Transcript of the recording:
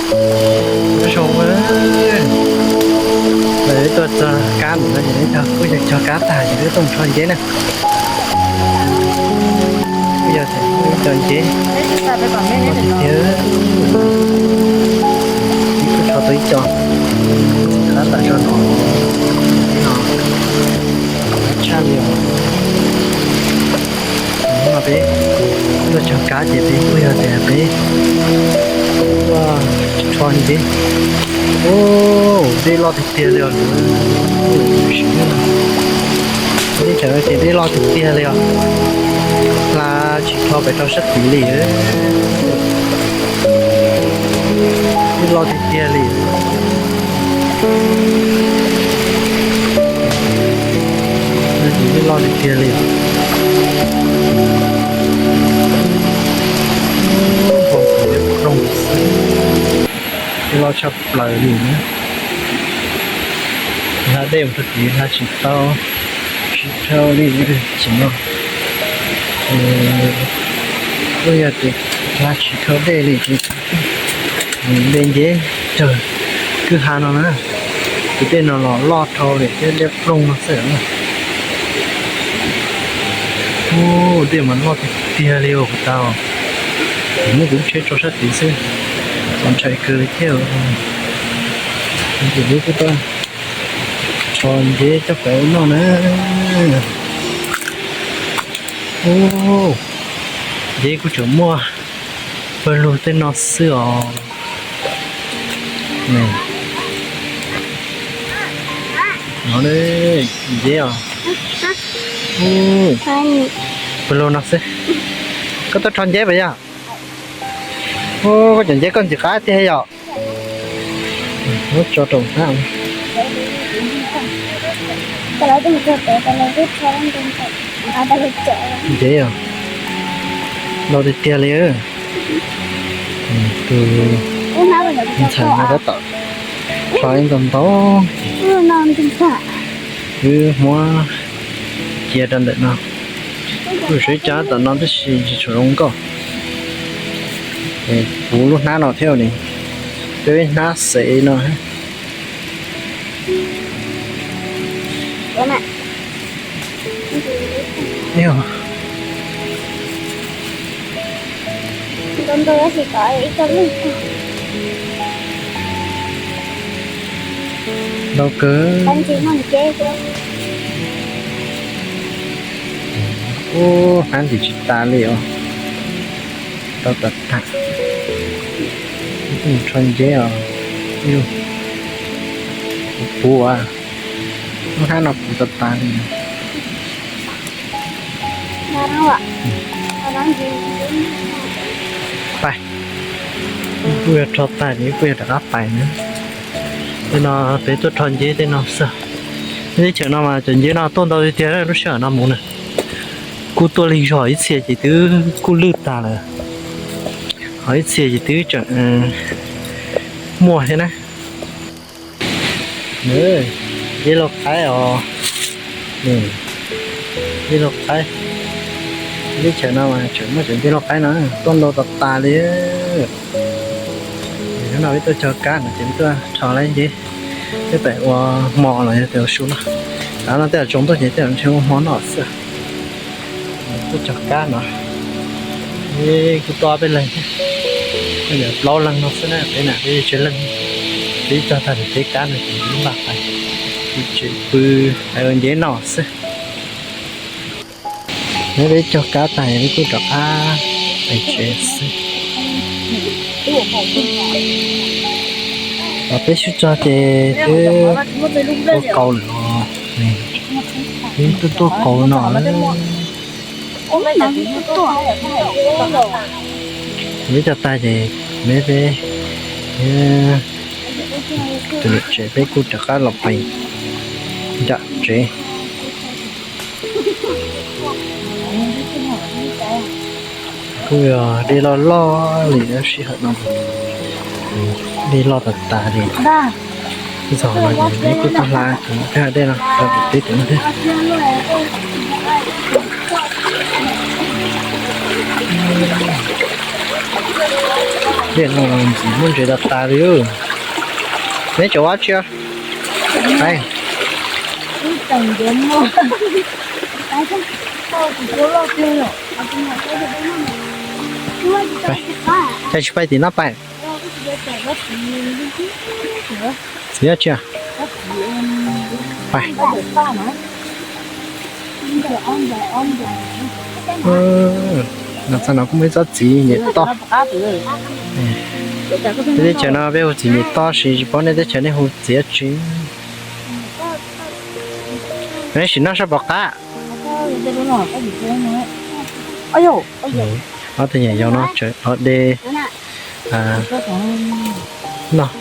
Zoo, lawv tuaj txog kab ntawm no ces lawv kuj yog cog kab tag ces lawv tuaj mus rho nceb na. Kuj yog tias muaj ib co nceb tiag tiag, kuj rho tau ib co, txim qab tas zog no, no tshaj li os. Hnub no peb tuaj cog kab ces peb kuj yog tias peb tuaj rho nceb. Ub, dej loj tiag tiag li os. Teb chaws no ces dej loj tiag tiag li os. Hla tsis dhau pem rau sab tid li. Dej loj tiag tiag li. Dej loj tiag tiag li. Dej loj tshaj plaws li na. Hla dej mus rau tid hla tsis tau, tsis dhau li tsim no. Kuj yog tias hla tsis dhau dej li ces de nceb cog kwj ha no na. Tus dej no los loj dhau li thiab dej ploog no xwb na. Ub, dej mas loj tiag tiag li os puas tau. Kuv muab kuv lub tsheb tso sab tid xwb, txaus ntshai kawg li thiab. Ces wb kuj tuaj rho nceb coj pem ua noj na. Ub, nceb kuj tseem muaj pawg lug tej no xwb os. No nceb os. Ub, pawg lug no xwb. Koj tuaj rho nceb puas yog? Ub, koj cov nceb koj ntxim qab tiag yom. Muab tso rau hab. Nceb os, ntau tiag tiag li. Tus ntxhais no tab tom rho ib ntau ntau. Wb muab cia rau ntawm no. Kuj sib cab tom no tab sis tsis tshua zoo nkauj. Puv lub hnab no thiab ni, peb hnab xev no. Ntau kawg. Ub, hnab ntxim tsis tas li os. Tau tas tas. Rho nceb os. Puv puv, lub hnab no puv tas tas li. Pais, kuj yog rho tag ces kuj yog rov qab pais na. Tej no peb tuaj rho nceb tej no xwb. Teb chaws no mas cov nceb no tuaj ntau tiag tiag lub sij hawm no mus na. Kuj tuaj lig zog ib txhia ces twb kuj lwj tas lawm, ho ib txhia ces twb tseem muaj thiab na. Nceb lauj qaib os. Nceb lauj qaib. Teb chaws no mas tseem muaj cov nceb lauj qaib no tuaj ntau tas tas li. Hnub no peb tuaj cog kab no ces peb tuaj rho laib nceb, peb pem ua hmo los yog tias ua su noj. Tav no tej zaum tsaus ntuj ces tej zaum ntshe ua hmo noj xwb. Tuaj cog kab no, kuj tuaj ob peb leeg thiab, yog plaub leeg no xwb na, peb na peb tsib leeg. Peb cog tag peb kab no ces peb npaj pais tsev pw, pais ua nceb noj xwb. Peb cog kab tag peb kuj rov qab pais tsev xwb. Peb sib txog ces twb tuaj kaus lawm os. Twb tuaj tuaj kaus no lawm. Peb cog tag ces peb, peb tus niam tsev peb kuj rov qab los pais nram tsev. Kuj yog dej loj loj li lub sij hawm no, dej loj tas tas li. Zaum no ces peb kuj tuaj hla tus kwj ha dej no rau tus teb tus no thiab. Tiaj no ntxim muaj ntses tas tas li. Neb cov ua dab tsi? Cas tsis pais tim no pais? Txiv dab tsi? Pais. No txog no kuj muaj ib tsob txiv nyem toj. Peb teb chaws no peb hu txiv nyem toj, tsis paub nej teb chaws nej hu txiv dab tsi. Neb sim noj sab pov qab. Ob tug nyuam yaus no tseem ua de noj.